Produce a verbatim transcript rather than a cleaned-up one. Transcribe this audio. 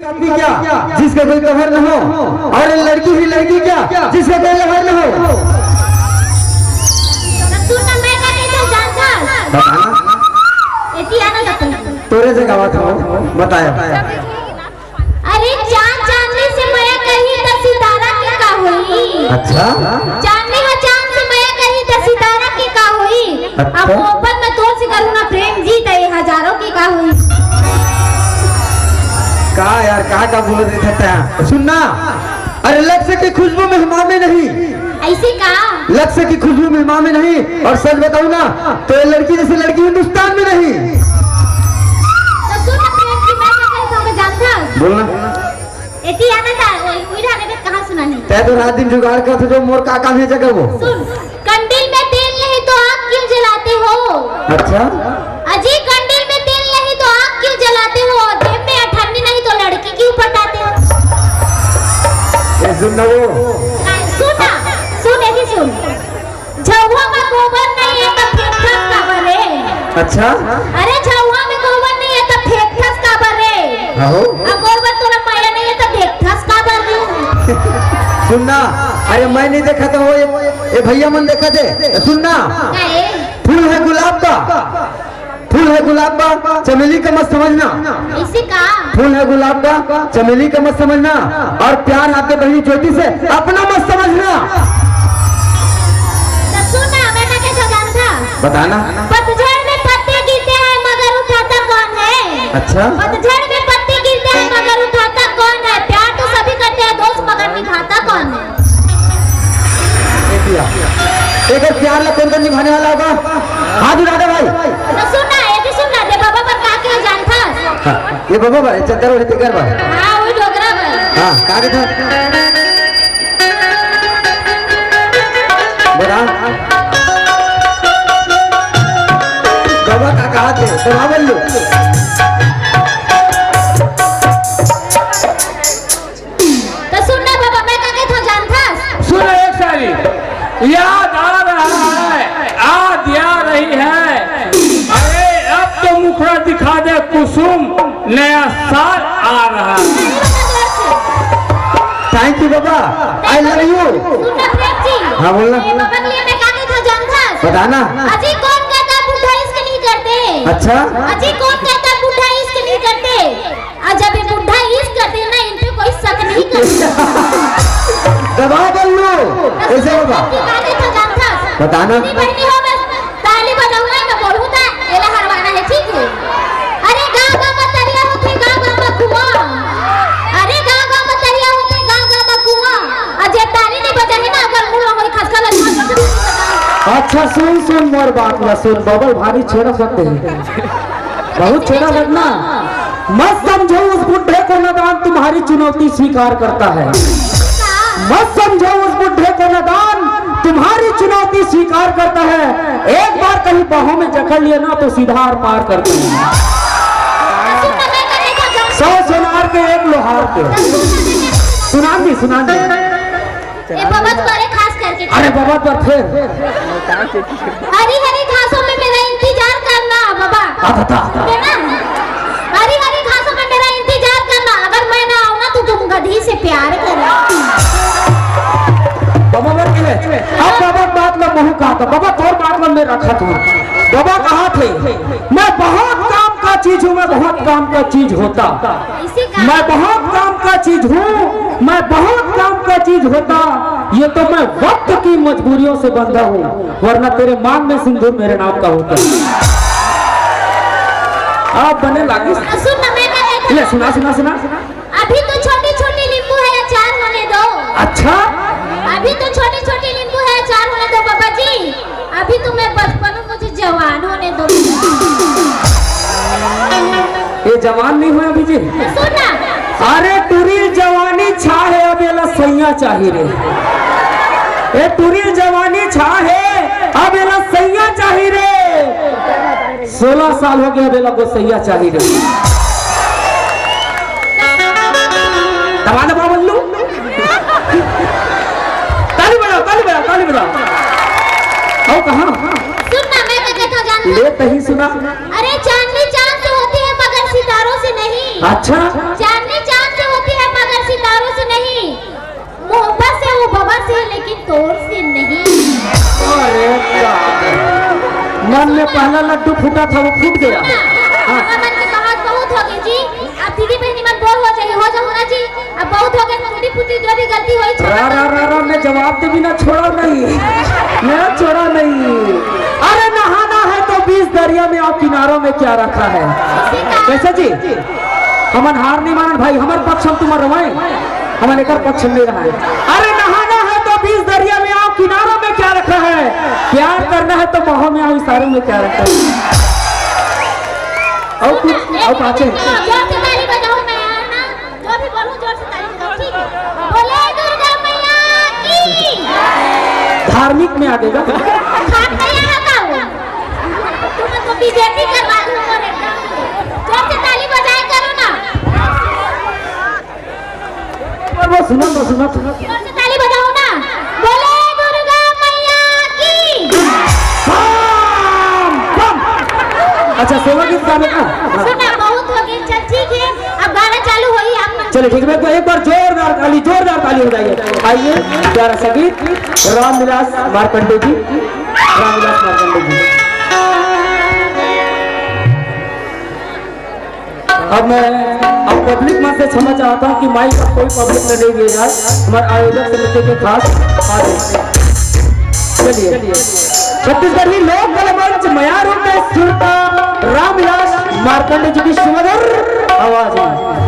आदमी क्या, जिसका कोई कवर न हो, और लड़की ही लड़की क्या, जिसका कोई लवर न हो। तो तू तो मैं का के तो जानता। बताना। एती आना तो तू। तोरे से गावत हो, बताया। अरे चांद चांदनी से मया कही त सितारा के का होई? अच्छा। चांदनी हा चांद से मया कही त सितारा के का होई? अच्छा। अब मोहब्बत में तोर से करूँ ना प्रेम जी, त ये हजारों के का होई? का यार, का, का बोल रहे थे तैं? सुन ना, अरे लक्ष्य की खुशबू मेहमा में नहीं। ऐसे का? लक्ष्य की खुशबू मेहमा में नहीं। और सच बताऊं ना, तो ये लड़की जैसी लड़की हिंदुस्तान में नहीं। तो सुन ना प्रेम जी, मैं क्या कहता हूँ, जानता? बोलना। एती आना था, वो उड़ा ने कहाँ सुना नहीं? तैं तो रात दिन जुगाड़ करत हो, मोर का काम हे जगह वो। सुन, कंडील में तेल नहीं तो आग क्यों जलाते हो? अच्छा। अजी, कंडील में तेल नहीं तो आग क्यों जलाते हो? जेब में अठन्नी नहीं तो लड़की क्यों पटाते हो? ए, सुन ना वो। आ, सुन ना, सुन, एती सुन। झउहा में गोबर नहीं है तो फेंकथस काबर रे? अच्छा। अरे झउहा में गोबर नहीं है तो फेंकथस काबर रे? आहो। अब गोबर तोला मया नहीं है तो फेंकथस काबर रे? सुन ना, अरे मैं नहीं देखा था वो, ये, ये भैया मन देखा थे। सुन ना, का है? फूल है गुलाब का, फूल है गुलाब का, चमेली का मत समझना। इसी का? फूल है गुलाब का, चमेली का मत समझना। और प्यार आपके बहनी ज्योति से अपना मत समझना। तो सुन ना, मैं का के तो जानता। बताना। पतझड़ में पत्ते गिरते हैं मगर उठाता कौन है? अच्छा। पतझड़ में पत्ते गिरते हैं मगर उठाता कौन है? प्यार तो सभी करते हैं दोस्त, मगर निभाता कौन है? ए भैया, एक प्यार ला कौन कौन निभाने वाला होगा? हाथ उठा दे भाई। तो सुन ना, ये भी सुन ना, दे बाबा पर का के जानता। हाँ, ये बाबा भाई, चद्दर ओढ़े ते घर भाई। हाँ, वो डोगरा भाई। हाँ, का के था? बता। बाबा का कहा थे? तो बाबा लो। तो सुन ना बाबा, मैं का कहत हूँ जानथस? सुन एक सारी, याद आ रहा है, याद आ रही है। अरे अब तो मुखड़ा दिखा दे कुसुम, नया साल आ रहा है। Thank you Baba, I love you। सुन ना प्रेम जी। हाँ, बोलना। ये बाबा के लिए मैं का कहत हूँ जानथस? बताना। अजी कौन कहता है बुढ़ा इश्क नहीं करते? अच्छा। अजी कौन कहता है बुढ़ा इश्क नहीं करते? और जब ये बुढ़ा इश्क करते हैं ना, इन पे कोई शक नहीं करता। दबा बल्लू, ऐसे बाबा। की बात है तो जानता। बताना। मेरी बहनी हो बस, ताली बजाऊंगा, मैं बोलूँ था, एला हरवाना है, ठीक है? अरे गाँव गाँव में तरिया होते, गाँव गाँव में कुआं। अरे गाँव गाँव में तरिया होते, गाँव गाँव में कुआं। और जे ताली नहीं बजाही ना, अगर मुँह में खसका लगा। अच्छा सुन, सुन मोर बात ला सुन, बबल भारी छेड़ा सकते हैं। बहुत छेड़ा लगना। मत समझो उस बुढ़े को नादान, तुम्हारी चुनौती स्वीकार करता है। मत समझो उस बुढ़े को नादान, तुम्हारी चुनौती स्वीकार करता है। एक बार कहीं बाहों में जकड़ लिया ना तो सीधा आर पार करता है। सौ सोनार के एक लोहार के। सुना दी, सुना दी। ए बाबा तुम्हारे खास करके। अरे बाबा तो फिर। हरी हरी घासों में मेरा इंतजार करना बाबा। आ बता। है ना? हरी हरी घासों में मेरा इंतजार करना, अगर मैं ना आऊँ ना तो तुम गधी से प्यार करना। बाबा मर गए। अब बाबा बात ला मुँह कहा था, बाबा तोर बात ला मैं रखा था। बाबा कहा थे, मैं बहुत काम का चीज हूँ, मैं बहुत काम का चीज होता। इसी का मैं बहुत काम का चीज हूँ, मैं बहुत काम का चीज होता। ये तो मैं वक्त की मजबूरियों से बंधा हूँ, वरना तेरे मांग में सिंदूर मेरे नाम का होता। आप बने लागे। सुन ना, मैं क्या कहता ले, हूँ? सुना, सुना, सुना। अभी तो छोटी छोटी नींबू है, अचार होने दो। अच्छा। अभी तो छोटी छोटी नींबू है, अचार होने दो बाबा जी। अभी तो मैं बचपन हूँ, मुझे जवान होने दो। ये जवान नहीं हुआ अभी जी। सुन ना। अरे टुरी जवानी छा है, अब एला सैया चाही रे। ए टुरी जवानी छा है, अब एला सैया चाही रे। सोलह साल हो गया, अब एला गोसैया चाही रे। दबा दबा बल्लू। ताली बजाओ, ताली बजाओ, ताली बजाओ। आओ कहाँ? सुन ना, मैं क्या कहता हूँ जानता? ले तही सुना। अरे चांदनी चांद से होती है मगर सितारों से नहीं। अच्छा। चांदनी चांद से मन में पहला लड्डू फूटा था, वो फूट गया। हाँ। मन के बहस बहुत हो गई जी। अब दीदी बहनी मन बोर हो जाइए, हो जाओ ना जी। अब बहुत हो गए, टूटी फूटी जो भी गलती हुई, रा रा रा रा, मैं जवाब देवी ना, छोड़ा नहीं, मैं छोड़ा नहीं। अरे, नहाना है तो बीच दरिया में आओ, किनारों में क्या रखा है? कैसे जी? हमन हार नहीं मानन भाई, हमर पक्ष हम तुम्हार रवाएं, हमन एकर पक्ष में रहा है। अरे, नहाना है तो बीच दरिया में आओ, किनारों में क्या रखा है? प्यार करना है तो बाहों में आओ, इशारों में क्या रखा है? और कुछ, और पाछे। जोर से ताली बजाओ ना यार, ना। जो भी बोलूं, जोर से ताली बजाओ, ठीक है? बोले दुर्गा मैया की। धार्मिक में आ गएगा। खाट में यहाँ का हो? तुम तो बीजेपी करवा दो और एकदम। जोर से ताली बजाए करो ना। और वो सुनो, वो सुनो, सुनो। जोर से ताली बजाओ ना। बोले दुर्गा मैया की। Bomb, bomb. अच्छा, सेवा गीत गाने का? हाँ। सुना, बहुत हो गई। चल, ठीक है, अब गाना चालू होई, आप मन चलिए, ठीक है, तो एक बार जोरदार ताली, जोरदार ताली हो जाइए। आइए, प्यारा सा गीत, रामविलास मार्कंडे जी, रामविलास मार्कंडे जी। अब मैं, अब पब्लिक मन से क्षमा चाहता हूँ कि माइक का कोई पब्लिक में नहीं दिया जाए, हमारे आयोजक समिति के खास आदेश। चलिए, छत्तीसगढ़ी लोक कला मंच मयारू के सुरता रामविलास मार्कंडे जी की सुमधुर आवाज में।